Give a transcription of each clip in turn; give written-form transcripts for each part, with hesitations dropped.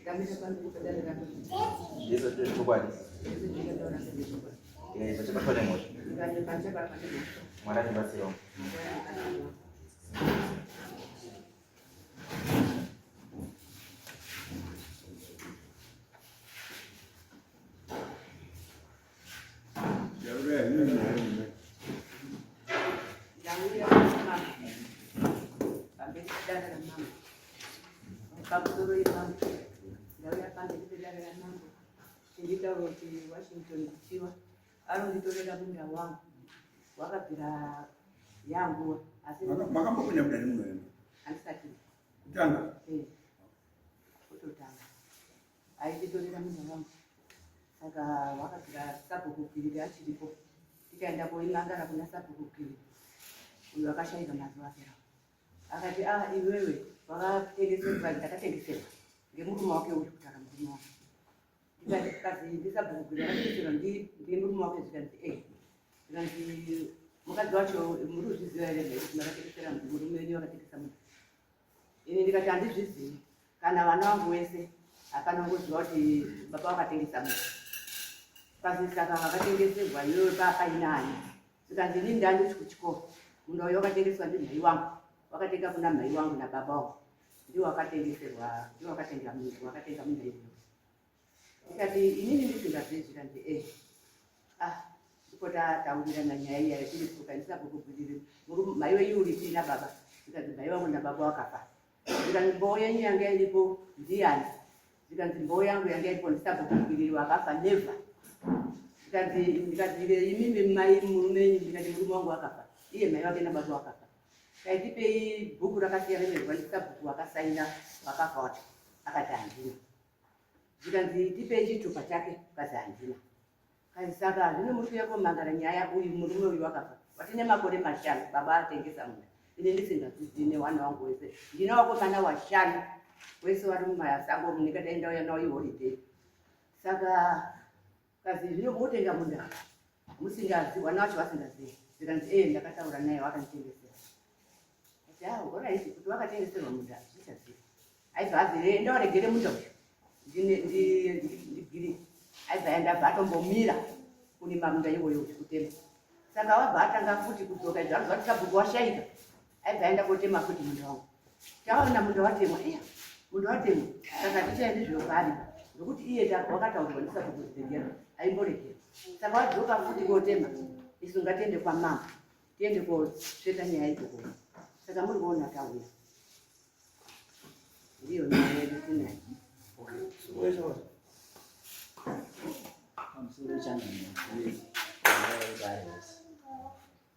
Ndamira pamberi pedare rako. Ndizvo chokwadi. Ndizvo zvandataura ndezvechokwadi. Eh, pachabatwa nemhosva. Ndikati pachabatwa nemhosva. Mwari andibatsirawo. Mwari andibatsirawo. Ndauya mama. Pamberi pedare ramambo. Pamusoro yemambo. Ndauya pamberi pedare ramambo. Chinditaura kuti Washington Kuchiwa anonditorera munda wangu. Wakabvira yanguva asi Makambopinda mudare muno here? handisati. Kutanga? Eh. Kutotanga. Aititorera munda wangu. Saka wakabvira sabhuku Gwiriri achiripo. Tikaenda koimangara kuna sabhuku Gwiriri. Uyo akashaika mazuva apera. Akati ah iwewe wakatengeserwa ndakatengeserwa ngemurume wake uyu kutaura murume wake. Ndikati kazi ndisabhuku Gwiriri akatengeserwa ndimurume wake zvikanzi eh. Zvikanzi mukadzi wacho muri kuzviziva here kuti makatengesera murume wenyu wakatengesa munda. Ini ndikati handizvizivi kana vana vangu wese hapana kungoziva kuti baba vakatengesa munhu. Kazi saka vakatengeserwa iwewe paa paina ani? Zvikanzi inini ndandiri kuchikoro. Munda uyu wakatengeswa ndimhai wangu. Wakatenga kuna mhai wangu nababa wangu. Ndiwo wakatengeserwa, ndiwo wakatenga munhu, wakatenga munda iwoyo. Ndikati inini ndisingazivi zvikanzi eh. Ah, ndipo tataurirana nyaya iya yekuti ukaendesa kukugwiriri mai wenyu uripi nababa zvikanzi mai vangu nababa wakafa zvikanzi mboo yenyu yanga iripo ndiyani zvikanzi mboo yangu yanga iripo ndisabhukugwiriri wakafa never zvikanzi ndikati imimi mai murume wenyu ndikati murume wangu wakafa iye mai wake nababa wakafa kaitipei bhuku rakasiya remerwa ndisabhuku wakasaina wakafa wacho akati handina zvikanzi tipei chitupa chake kazi handina kazi saka zvino muri kuuya komangara nyaya uyu murume uyu wakafa watine makore 5 baba atengesa munda ini ndisingadzidzi newana wangu wese ndine wakomana washanu wese wari mumasango munikadai ndauya nawo iholiday saka kazi zvino motenga munda musingazi wana wacho vasingazivi zvikanzi ee ndakataura naye wakanditengesera ati ah alright kuti wakatengeserwa munda zvichazivi aibva azi enda waregere munda uyu ndigwiri aibva aenda atombomira kurima munda iwoyo kutema saka wabva atanga futi kudzoka izvo arikuziva kuti sabhuku washaika aibva aenda kotema futi munda wangu taona munda watemwa iya munda watemwa saka tichaendi zviro kwaari nokuti iye wakataurirwa ndisabhuku regera aimboregera saka wadzoka futi kotema isu ngatiende kwamambo tiende kotsveta nyaya ikoko saka muri kuona tauya ndiyo nyaya yedu tinayo. Okay. So where's our Pamusoro changamire.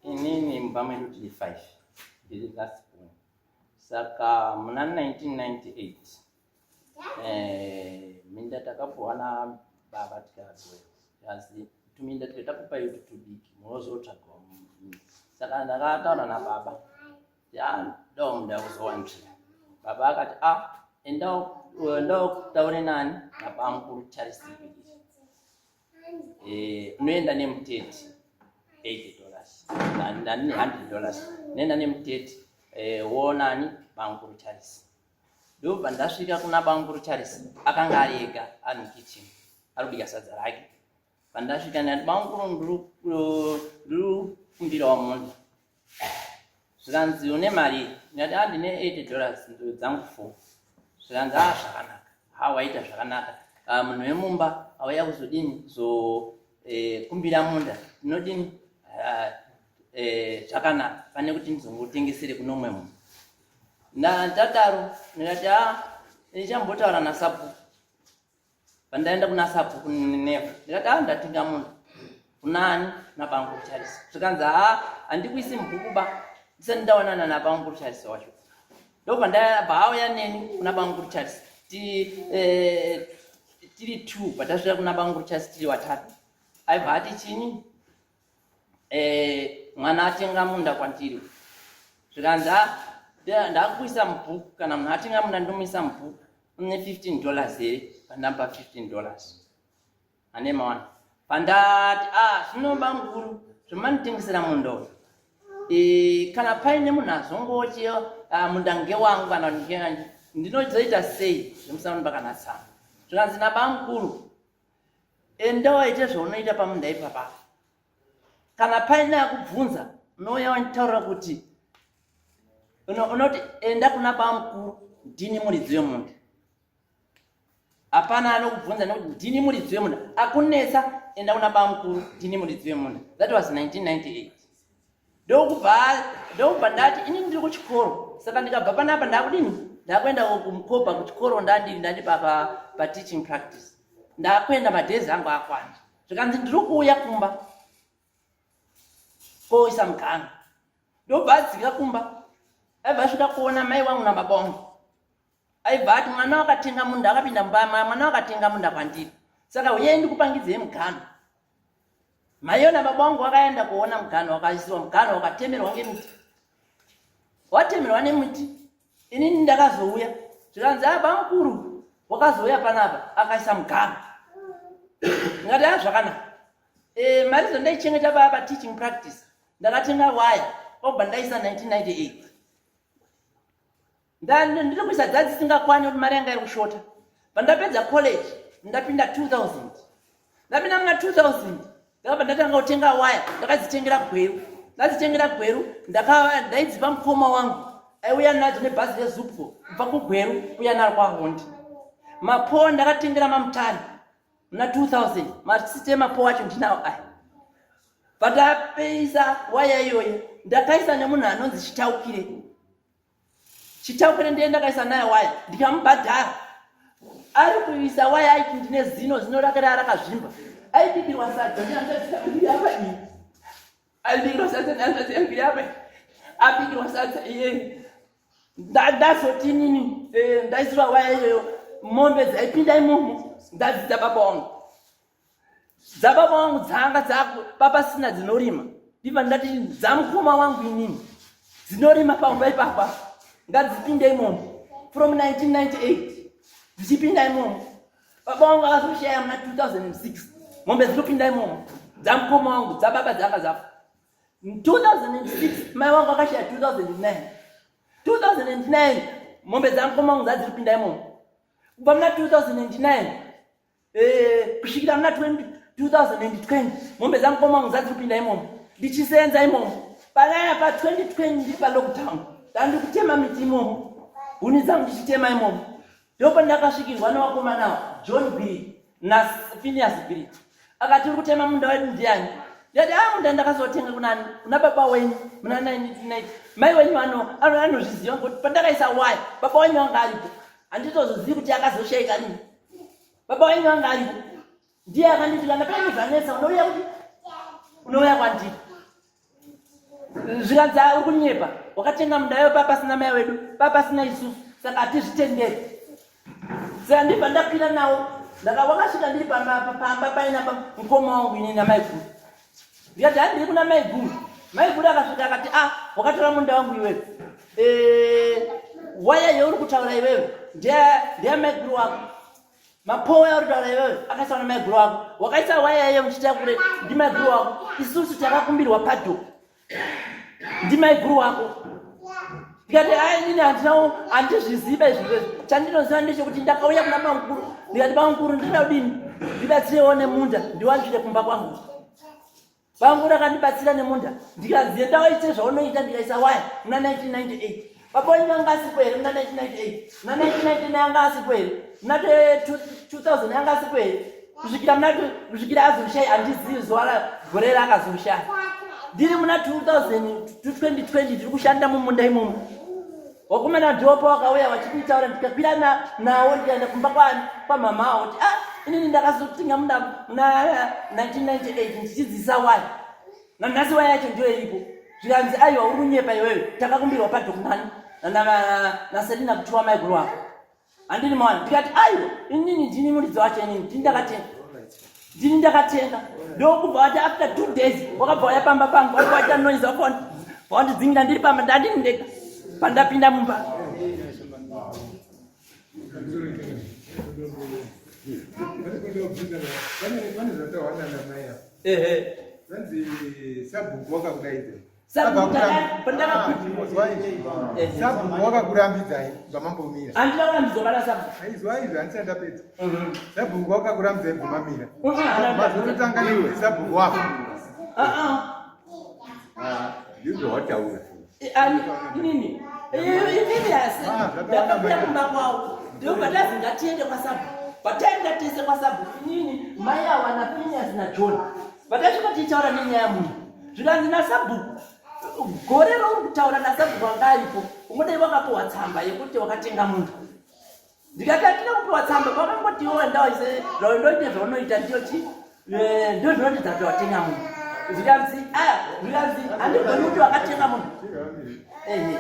Inini mumba medu tiri 5 ndiri last born. Saka muna 1998 minda takapuwa nababa tikagoya asi tuminda tikaita kupa itu tudiki munozotsvagawo minda. Saka ndakataura nababa ya ndawo munda kuzowanzvira. Baba akati a enda utaure nani nabamukuru Charles Gwiriri. Unoenda nemuteti $80 ndani $100 unoenda nemuteti woonani bamukuru Charles. Ndobva ndasvika kuna bamukuru Charles akanga ari ega ari mukitchen ari kubika sadza rake. Pandasvika ndati bamukuru ndiri kukumbirawo munda. Zvikanzi une mari? Ndikati ah ndine $80 nzou dzangu 4. Zvikanzi ah zvakanaka. Ha waita zvakanaka. Ah, munhu wemumba auya kuzodini kuzokumbira munda tinodini zvakanaka pane kuti ndizongotengesere kuno umwe munhu. Ndadaro ndikati ah ndichambotaura nasabhuku. Pandaenda kuna sabhuku Neva ndikati ah ndatenga munda kunani nabamukuru Charles. Zvikanzi ah handikuisi mubhuku ba ndisati ndawanana nabamukuru Charles wacho. Ndobva ndabva auya neni kuna bamukuru Charles tiri 2 patasvika kuna bamukuru Charles tiri watatu. Aibva ati chini mwana atenga munda kwandiri. Zvikanzi ah ndakuisa mubhuku kana munhu atenga munda ndomuisa mubhuku une $15 here pandamupa $15 ane mawana pandati ah zvino bamukuru zvamanditengesera munda uyu kana paine munhu azongoti munda ngewangu kana ndinozoita sei zvemusanondipa kana tsamba. Zvikanzi nabamukuru, enda waite zvaunoita pamunda ipapa. Kana paine akubvunza, unouya wanditaurira kuti unoti enda kuna bamukuru, ndini muridzi wemunda. Hapana anokubvunza nekuti ndini muridzi wemunda. Akunetsa, enda kuna bamukuru, ndini muridzi wemunda. That was 1998. Ndokubva ndati ini ndiri kuchikoro, saka ndikabva panapa ndakudini, ndakuenda kumukoba kuchikoro, ndandiri ndandi pateaching practice, ndakuenda madhezi angu akwana. Zvikanzi ndiri kuuya kumba koisa mugano. Ndobva adzika kumba, aibva asvika kuona mai wangu nababa wangu, aibva ati mwana wakatenga munda, akapinda mumba, mwana wakatenga munda kwandiri, saka uyai ndikupangidzei mugano. Maiyo nababa wangu wakaenda kuona mugano, wakaisiwa mugano, wakatemerwa ngemiti, watemerwa nemiti. Inini ndakazouya, zvikanzi a bamukuru wakazouya panapa akaisa mugano. Ndikati a zvakanaka. Mari zo ndaichengeta paya pateaching practice, ndakatenga waya kwakubva ndaisa 1998. Ndiri kuisa dza dzisingakwani kuti mari yanga iri kushota. Pandapedza college ndapinda 2000, ndapinda muna 2000, ndakabva ndatanga kutenga waya, ndakadzitengera Gweru, ndadzitengera Gweru, ndaidzipa mukoma wangu, aiuya nadzo nebhazi reZupco kubva kuGweru kuuya naro kwaHondi. Mapowa ndakatengera maMutare muna 2000, masite emapowa acho ndinawo aya. Pandapedza waya iyoyo, ndakaisa nemunhu anonzi Chitaukire. Chitaukire ndiye ndakaisa naye waya, ndikamubhadhara. Ari kuisa waya aiti ndine zino, zino rake raa rakazvimba. Aibikirwa sadza nehanzvadzi yangu iri apa iyi, aibikirwa sadza nehanzvadzi yangu iri apa iyi, abikirwa sadza iye. Ndazoti inini ndaisirwa waya iyoyo, mombe dzaipinda imomo ndadzidza baba wangu, dzababa wangu dzanga papasina dzinorima. Ndibva ndati dzamukoma wangu inini dzinorima pamba ipapa ngadzipinde imomo. From 1998 dzichipinda imomo. Baba wangu akazoshaya muna 2006, mombe dzinopinda imomo dzamukoma wangu, dzababa dzanga dzafa 2006, mai wangu akashaya 2009. 2009 mombe dzamukoma wangu dzadziri kupinda imomo kubva muna 2009 kusvikira muna 2020, mombe dzamukoma wangu dzadziri kupinda imomo, ndichisenza imomo. Panaya pa 2020 ndiri palockdown, ndandiri kutema miti imomo, huni dzangu ndichitema imomo, ndopandakasvikirwa nevakomanawo John Gwiri naPhineas Gwiri. Akati uri kutema munda wedu ndiani? Ndati a munda ndakazotenga kunani, kuna baba wenyu muna 1990. Mai wenyu anozviziva ngokuti pandakaisa waya baba wenyu anga aripo, handitozozivi kuti akazoshaika nini. Baba wenyu anga aripo, ndiye akanditi kana paine zvanetsa unouya kuti unouya kwandiri. Zvikanzi uri kunyepa, wakatenga munda iwe papasina mai wedu, papasina isusu, saka hatizvitenderi. Saka ndibva ndakwira nawo, wakasvika ndiri pamba paina mukoma wangu inini namaiguru. Ndikati handiri kuna maiguru. Maiguru akasvika akati a wakatora munda wangu iwewe, waya yeuri kutaura iwewe ndeyamaiguru wako, mapowa yauri kutaura iwewe akaiswa namaiguru wako, wakaisa waya iye muchiita kure ndimaiguru wako, isusu takakumbirwa padhoki ndimaiguru wako. Ndikati ai inini handinawo, handizviziva izvi izvi, chandinoziva ndechekuti ndakauya kuna bamukuru, ndikati bamukuru ndinoda kudini, ndibatsirewo nemunda ndiwanzvire kumba kwangu. Bamukuru akandibatsira nemunda, ndikanzi enda waite zvaunoita, ndikaisa waya muna 1998. Baba wenyu anga asipo here muna 1998? Muna 1999 anga asipo here? Muna 2000 anga asipo here? Kusvikira azoshaya, handizivi zuva gore raakazoshaya. Ndiri muna 2000 2020 ndiri kushanda mumunda imomo. Wakomana ndiwo wakauya vachinditaura, ndikakwira nawo ndikaenda kumba kwamama awo kuti inini ndakazotenga muna 1998 ndichidzisa waya, nanhasi waya yacho ndiyo iripo. Zvikanzi aiwa uri kunyepa iwewe, takakumbirwa padhokunani naSelina kutiwa maiguru wako, handini mawana. Ndikati aiwa inini ndini muridzi wacho, inini ndini ndakatenga, ndini ndakatenga. Ndokubva vati after 2 days wakabva waya pamba pangu, wakabva waita noise, wakabva wandidzingira ndiri pamba, ndandini ndega pandapinda mumba. Pane zvatawana namai apa. Ehe. Zvanzi sabhuku wakakudaidza. Sabhuku wakakurambidzai zvamambomira. Handina kurambidzwa kana sabhuku. Izwa izvi handisati ndapedza. Sabhuku wakakurambidzai bvumamira. Mazototanga nekuti sabhuku wafa. Ndizvo wataura. Inini inini asi ndakabuda kumba kwavo ndobva ndazi ngatiende kwasabhuku. Pataenda tese kwasabhuku inini mai awa naPhineas naJohn. Vatasvika tichitaura nenyaya munhu zvikanzi nasabhuku gore rauri kutaura nasabhuku anga aripo ungodai wakapiwa tsamba yekuti wakatenga munhu ndikati handina kupiwa tsamba vakangotiwo endaise zvaundoite zvaunoita ndiyo chi eh, ndio zvinoratidza kuti watenga munhu zvikanzi aya zvikanzi handigoni kuti wakatenga munhu ehe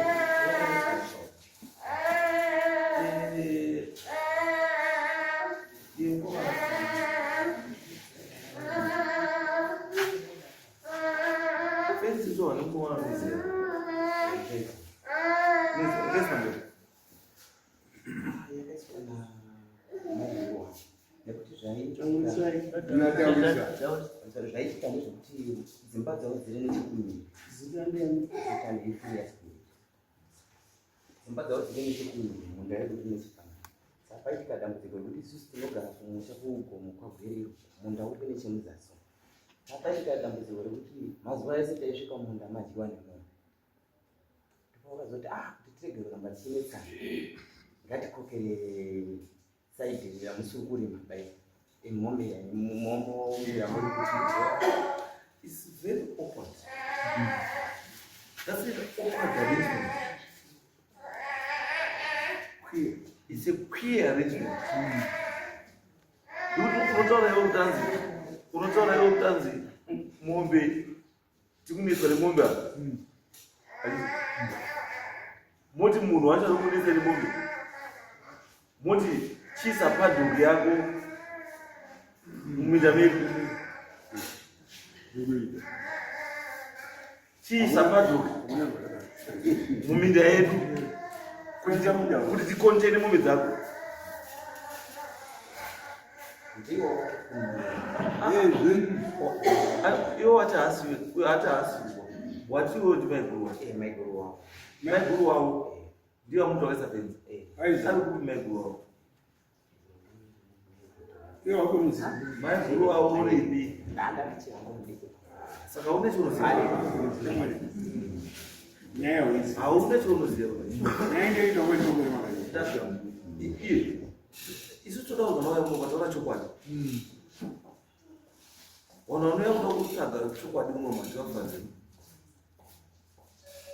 Zvaitika ndezvekuti dzimba dzavo dziri nechekunyika Dzimba dzavo dziri nechekunyika munda yedu iri nechepano. Saka paitika dambudziko rekuti isusu tinogara kumusha kugomo kwaGwerero munda uri nechemuzasi. Saka paitika dambudziko rekuti mazuva ese taisvika munda madyiwa nemombe. Ndopavakazoti ah kuti tirege kuramba tichinetsana ngatikokere saidi ramusiri kurima bai mombe mombe yamuri kuti It's very awkward. That's an awkward arrangement. Queer. It's a queer arrangement. Unotaura iwe kutanzi, unotaura iwe kutanzi mombe tikunetswa nemombe apa. Moti munhu wacho ari kunetsa nemombe. Moti chiisa padhoki yako muminda medu. Chiisa padhoki muminda yedu kuti tikontene mombe dzako. Iwo wati haasi wati haasi wati iwe ndi maiguru wako. Eh, maiguru wavo. Maiguru wavo ndiyo amuti wakaisa fenzi. Eh. Ari kupi maiguru wavo? Iwe wako muzi. Maiguru wavo uripi? Ndanga ndichihango mudiki. Saka une chaunoziva. Nyaya hwezi. Hauna chaunoziva. Nyaya ndio itokuwa itokuwa makadii. Ndasvika. Iye. Isu toda kuti vanouya muno vataura chokwadi. Vanhu vanouya kuda kutsvaga chokwadi muno mandivafanira.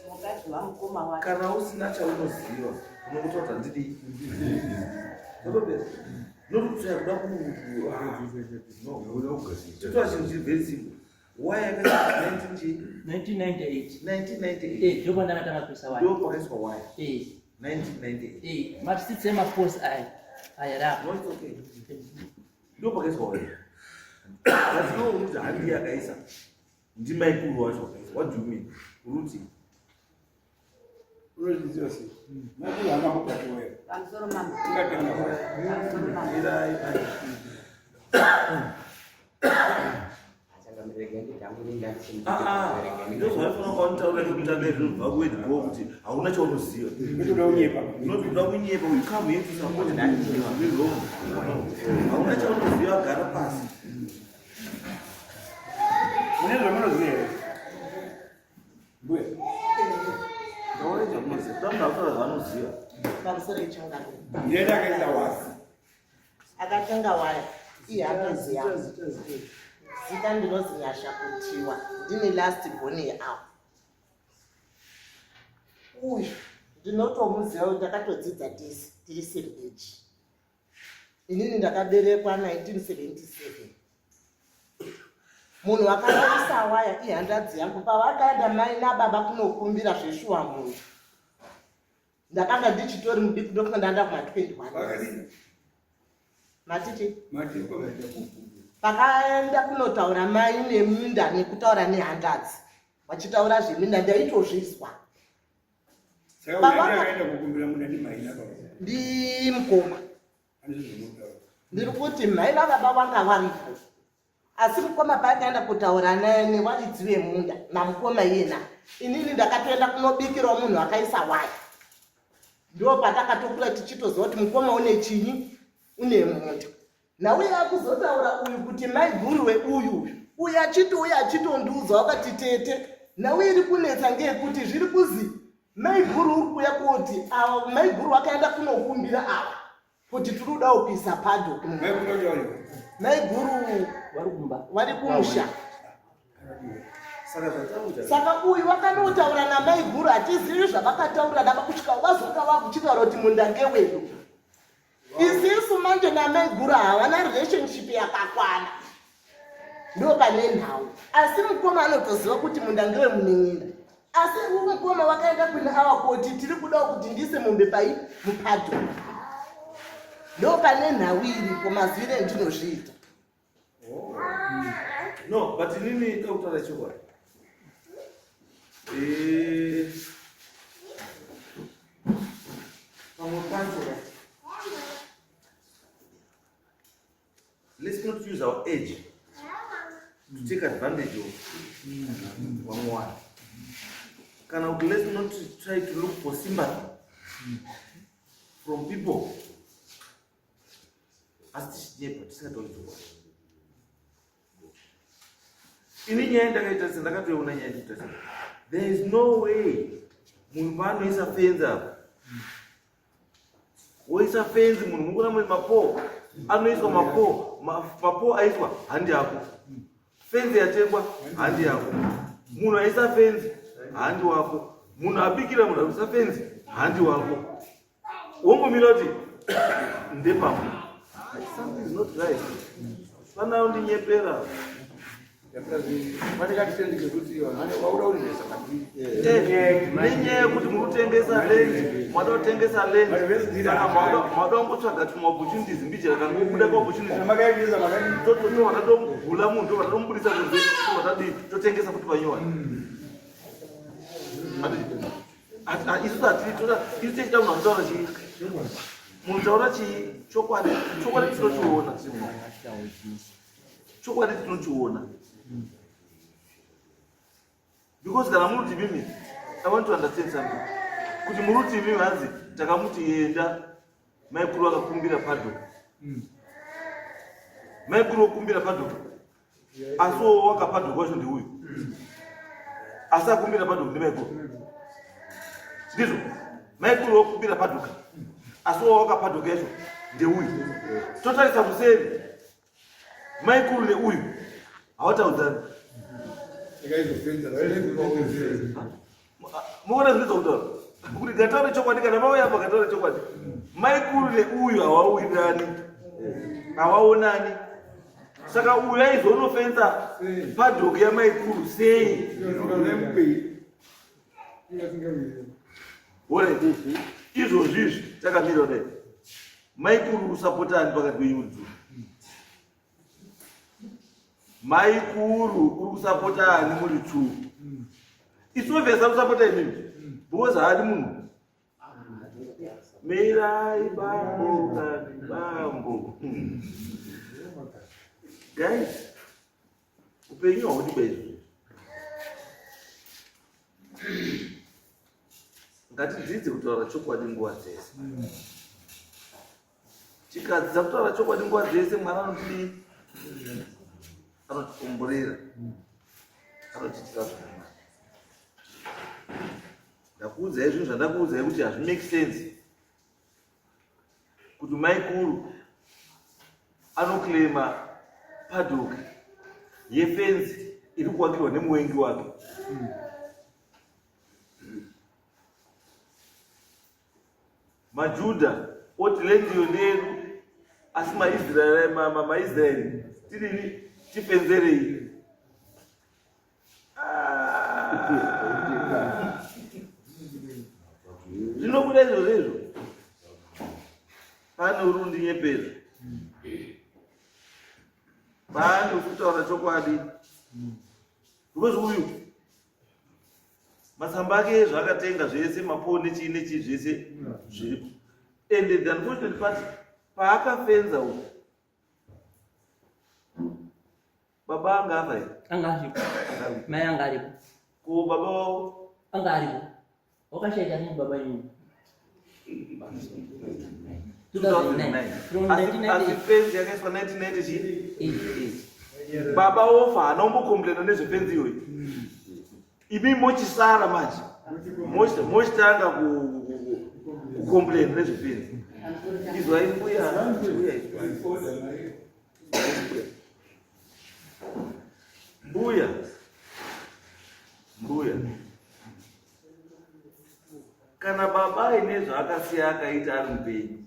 Mukadzi wamukoma wake. Kana usina chaunoziva unokuta kuti handidi. Zvakapera. Not kuti kuda ku no. Totora chinhu chiri very simple. Why yakaiswa 19 1998 1998 eh ndipo ndakatanga kuisa waya ndipo pakaiswa waya. Eh. 1998. Eh, matisitse emaposi aya aya rapo. No, it's okay. Ndipo pakaiswa waya. But iwe uri kuti handiye akaisa. Ndimaikuru wacho akaisa. What do you mean? Uri kuti Unozviziva sei? Maikuru haangambobati waya. Pamusoro mama. Ungatenga waya. Pamusoro mama. irai ndozvaifanira kwaanotaura nekutanga izvo bva kuword go kuti hauna chaunoziva Ndotoda kunyepa. not kuda kunyepa you come here to support me wrong hauna chaunoziva gara pasi Mune zvamunoziva here? Mbuya. taura zvamunoziva taura kutaura zvaanoziva Pamusoro echangano. Ndiye akaisa wasi. Akatenga waya ihanzvadzi yangu. Zita ndinozi Nyasha Kutiwa. Ndini last born yeavo. Uyu ndinotomuziva kuti takatodzidza tese tiri same age. Inini ndakaberekwa 1977. Munhu akaisa waya ihanzvadzi yangu. Pavakaenda mai nababa kunokumbira zveshuwa munhu. Ndakanga ndichitori mudiki ndofunga ndaenda kuma 21. Matiti? Pakaenda kunotaura mai neminda nekutaura nehanzvadzi. Vachitaura zveminda ndaitozvizwa. Ndimukoma. Ndiri kuti mai vababa vanga varipo. Asi mukoma paakaenda kutaura nevaridzi vemunda namukoma iyena. Inini ndakatoenda kunobikirawo munhu akaisa waya. Ndo patakatokura tichitoziva kuti mukoma une chinyi, une munda. Nauye akuzotaura uyu kuti maiguru weuyu uyu uyu achitouya achitondiudza wakati tete nhau iri kunetsa ngeyekuti zviri kuzi maiguru uri kuuya koti ava maiguru vakaenda kunokumbira ava kuti tiri kudawo kuisa padho maiguru vari kumusha saka uyu vakanotaura namaiguru hatizivi zvavakataura nava kusvika vazoka vakuchitaura kuti munda ngewedu Isisu manje namaiguru havana relationship yakakwana ndo pane nhau asi mukoma anotoziva kuti munda ngewe munin'ina asi mukoma wakaenda kune awa koti tiri kudawo kuti ndiise mombe pai mupadho ndo pane nhau iripo mazivire endinozviita Oh. No, but inini ndakutaura chokwadi. Eh, pamwe pacho ka. Let's not use our age to take advantage of vamwe vanhu. Kana kuti let's not try to look for sympathy from people. Asi tichinyepa tisingatauri chokwadi. Ini nyaya ndakaitarisa ndakatoiona nyaya ndikutarisa. There is no way munhu paanoisa fenzi apa woisa fenzi munhu mukuna mune mapo anoiswa mapo mapo aiswa handi ako fenzi yatengwa handi yako munhu aisa fenzi handi wako munhu abikira munhu aisa fenzi handi wako wongomira kuti ndepamwe something is not right pana undinyepera nenyaya yekuti muri kutengesa land mada kutengesa land saka mada kungotsvaga tumaopportunities mbijera kangobuda kaopportunities tovatadogula munhu tovatadobudisa kunze tovatadii totengesa futi panyowani Isu hatidi toda isu tichida munhu anotaura chii munhu taura chii chokwadi chokwadi tinochiona chokwadi tinochiona because kana muri kuti mimi i want to understand something kuti muri kuti mimi hanzi takamuti enda maikuru akakumbira padok maikuru okumbira padok asi wo wakapadhuka wacho ndeuyu asi akumbira padhuka ndimaikuru ndizvo maikuru wokumbira padhuka asi wo wakapadhuka yacho ndeuyu totarisa kuseri maikuru neuyu hawataudzani muona zvinoita kutaura kuti gataure chokwadi kana vauya apa gataure chokwadi maikuru neuyu hawawirirani hawaonani saka uyu aizonofensa padhoki yamaikuru sei Alright. Izvozvi izvi takamira kudai maikuru usapotani pakati penyu Maikuru uri kusapota ani muri two? It's obvious ari kusapota imimi because haadi munhu. Mirai bambo kani bambo. Guys, upenyu haudi baizvo. Ngatidzidze kutaura chokwadi nguva dzese. Tikadzidza kutaura chokwadi nguva dzese, Mwari anotidii? Anotikomborera, anotiitira zvakanaka. Ndakuudzai zvinhu zvandakuudzai kuti hazvimake sense kuti maikuru anoclaima paddock yefenzi iri kuvakirwa nemuwengi wake. MaJudha oti land iyo ndeyedu asi maIsraeri maIsraeri tidini tifenzerei. Ah. Zvinobuda izvozvo izvo pane uri kundinyepera pane uri kutaura chokwadi because uyu Matsamba ake zvaakatenga zvese mapowo nechii nechii zvese zviripo. And the unfortunate part paakafenza uku baba anga afa here? Anga aripo. Mai anga aripo. Ko baba wavo Anga aripo. Wakashaika nini baba inini? 2009. From Asi- asi 1998. fenzi yakaiswa 1990 chii? Eight. Baba wofa haana kumbokomplaina nezvefenzi iyoyi. Imi mochisara manje. Mochitanga kucomplaina nezvefenzi. Izwai mbuya, mbuya izwai. Mbuya. Mbuya. Kana baba aine zvaakasiya akaita ari mupenyu,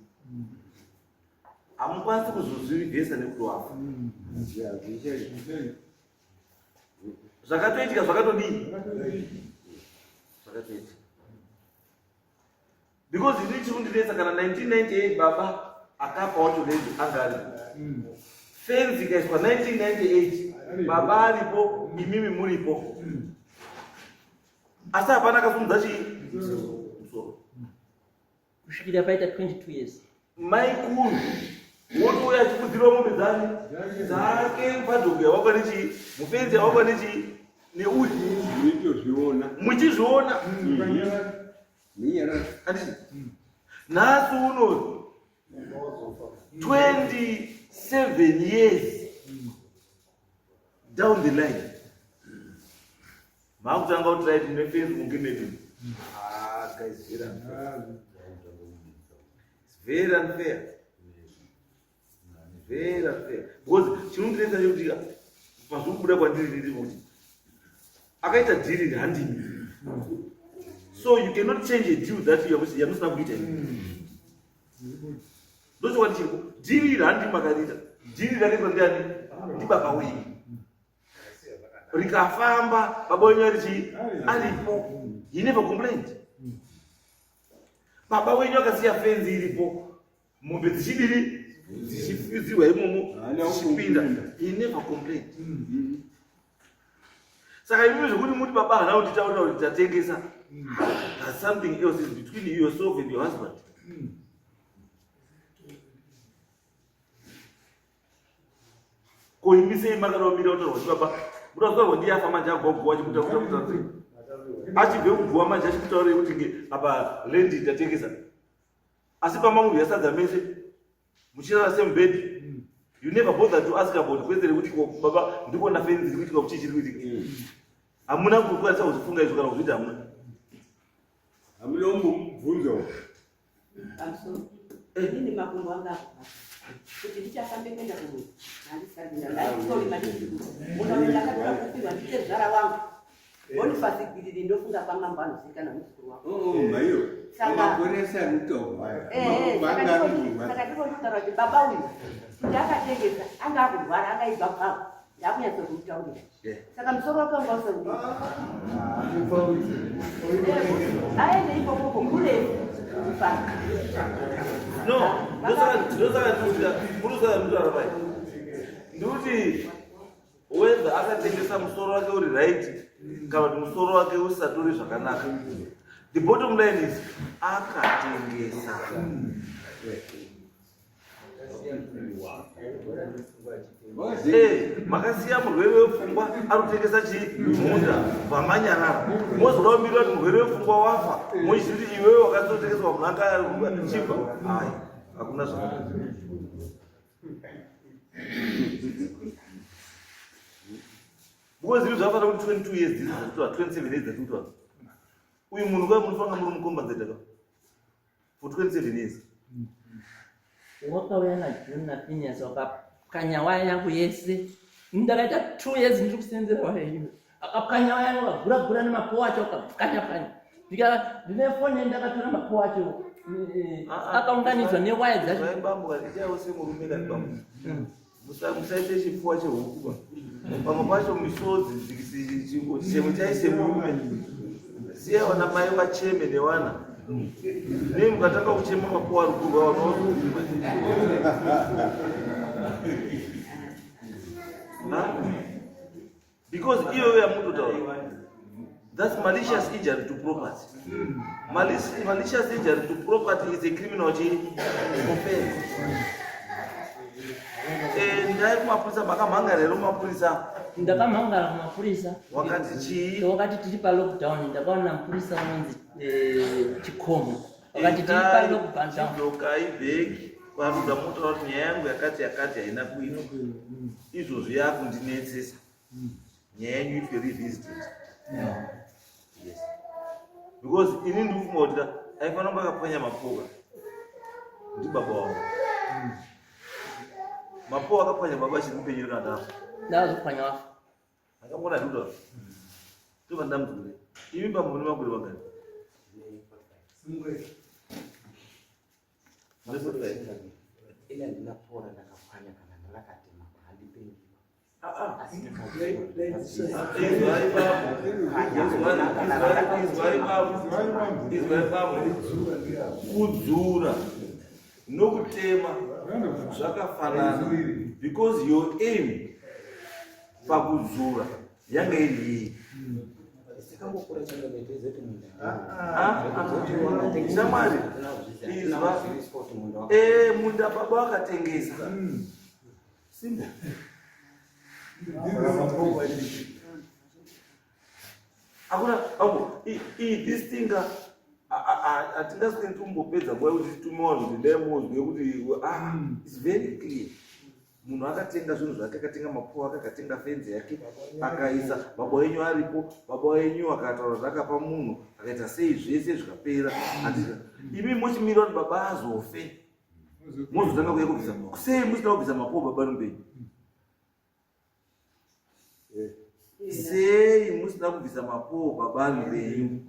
hamukwanisi kuzozvirivhesa nekuti wafa. Zvakatoitika zvakatodii? Zvakatoitika. Because ini chiri kundinetsa kana 1998 baba akapa wacho lady anga aripo. Fenzi ikaiswa 1998 baba aripo, imimi muripo. Asi hapana akasumudza chii? Musoro. Kusvikira paita 22 years. Maikuru wotouya achikudzirwa mombe dzani dzake mupadhogo yawakwa nechii mufenzi yawakwa nechii neuyu Muchizviona. Muchizviona. Handiti nhasi uno 27 years down the line maakutanga kuti right mune fenzi munge medu. Ah, guys, very unfair. It's very unfair, very unfair, because chinondinetsa chekuti pazviri kubuda kwandiri ndiri kuti akaita deal handimi, so you cannot change a deal that yamusina kuita. Ndochokwadi chiripo, deal iri handimi makariita. Deal rakaitwa ndiani? Ndibaba wenyu. Rikafamba baba wenyu ari chii? Aripo. He never complained. Baba wenyu akasiya fenzi iripo, mombe dzichidiri dzichifidzirwa imomo, dzichipinda. He never complained. Saka imimi zvekuti muti baba hana kutitaurira kuti tatengesa, that's something else, is between you yourself and your husband. Ko imi sei makada kumira kutaurwa kuti baba muda kutaurwa ndiye afa manje agogowa achikuta kuta kuta sei achibve kuguwa manje achikutaurei kuti nge apa land tatengesa, asi pamamudya sadza mese muchirara same bed, you never bother to ask about kwete rekuti ko baba ndikuona fenzi iri kuitika, kuchii chiri kuitika? Hamuna kukwanisa kuzvifunga izvo kana kuzviita hamuna. Hamuna kumbomubvunzawo. Pamusoro, inini makumbo anga akurwadza kuti ndichafambe kuenda kumunda handisati ndaitorima. Munda uyu ndakatora kupirwa nditezvara wangu Bonifasi Gwiriri, ndofunga kwamambo anozivikana muzukuru wangu. Oh, maiyo. Makore ese ari kutaurwa aya. Makumbo anga ari kurwadza. Saka ndikotaura kuti baba uyu kuti akatengesa anga akurwara, angaibva kwavo, ndakunyatsokumutaurira. Saka musoro wake wanga usarudii aende ikokoko kurefu kufamba. No, ndosaka ndikuti murusaka ndikutaura pai ndikuti whether akatengesa musoro wake uri right kana kuti musoro wake usatori zvakanaka, the bottom line is akatengesa. Makasiya murwere wepfungwa ari kutengesa chii munda vamanyarara, mozoda kumirira kuti murwere wepfungwa wafa mochiziva kuti iwewe wakatotengeswa munhu anga chibva. Hai, hakuna zvakanaka because zviri zvafanira kuti 22 years dziri dzatikutora, 27 years dzatikutora, uyu munhu kwa munofanira muri mucompensate ka for 27 years. Wakauya naJune naPhineas wakapwanya waya yangu yese. Ndakaita 2 years ndiri kusenzera waya iyo. Akapwanya waya yangu, akagura gura nemapowo acho, akapwanya pwanya. Ndine foni, ndakatora mapowo acho akaunganidzwa newaya dzacho. Bambo, ichaiwo semurume kani bambo. Musaite chipfuwa chehuku ba. Pamwe pacho misodzi chimwe chaise murume. Siya vana mai vacheme nevana. Nei mukatanga kuchema mapowo ari kurwa vanozoima. Because iyoyo yamutotaura, that's malicious injury to property. Malicious injury to property is a criminal offense. Ndai kumapurisa, makamhangara here kumapurisa? Ndakamhangara kumapurisa. Wakati chii? Wakati tiri palockdown, ndakaona mupurisa unonzi eh, Chikomo. Wakati tiri palockdown. Chidzokai bhegi kwaruda motaura kuti nyaya yangu yakati yakati haina kuitwa. Izvozvi yakundinetsesa. Nyaya yenyu itwe revisited. Yes. Because ini ndikufunga kuti aifanira kunge akapwanya mapoka. Ndibaba wangu. Mapoka akapwanya baba achiri mupenyu kana ndafa. Ndakazopwanya wafa. Akamona ndikuta. Tova ndamuzure. Imi baba mune makore mangani? Mune 45. Ini handina pora ndakapwanya kana ndakatema handipengiwa. Ah ah. Asi Izwai ipapo. Izwai ipapo. Izwai ipapo. Kudzura nokutema zvakafanana because your aim pakudzura yanga iri yei? Takangokura changamire kuti munda. Ah, ah. Shamwari, izwa. Eh, munda baba wakatengesa. Simple. Hakuna bambo, i this thing hatingasweri tombopedza nguva yekuti titume vanhu kuti dai muzwe kuti ah, it's very clear. Munhu akatenga zvinhu zvake, akatenga mapuwa ake, akatenga fenzi yake, akaisa baba wenyu aripo, baba wenyu akataura kuti akapa munhu, akaita sei zvese zvikapera. Handiti imi mochimira kuti baba azofe, mozotanga kuya kubvisa. Sei musina kubvisa mapuwa baba mupenyu? Sei musina kubvisa mapuwa baba mupenyu?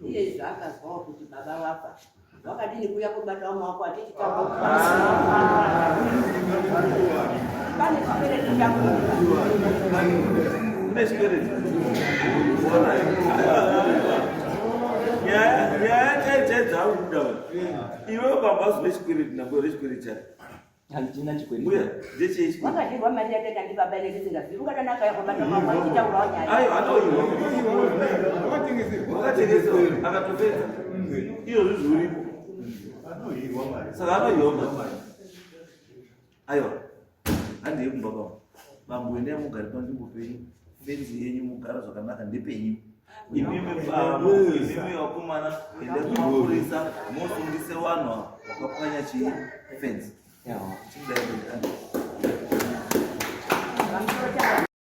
Iye zvaakazwawo kuti baba vafa wakadini kuuya kubatawo maoko atichitamba pane chikwereti chako. Kune chikwereti. Nyaya nyaya chai chai dzauri kuda vanhu. Iwe baba azove chikwereti nambuya rechikwereti chake. Handina chikwereti. Mbuya ndechei chikwereti? Wakadyirwa mari yake kandi baba ine tisingazivi ungadanaka yakobata maoko achitaurawo nyaya. Ayo anoiwa. Wakatengesewa akatopedza. Izvozvi zviripo. Saka anoiwa mari. Aiwa. Handei kumba kwavo. Bambo endai mugare panzvimbo penyu. Fenzi yenyu mugara zvakanaka ndepenyu. Imimi bambo, imimi vakomana, endai kumapurisa mosungise vanhu ava vakapwanya chii fenzi. Chidai. Pamusoro chavo.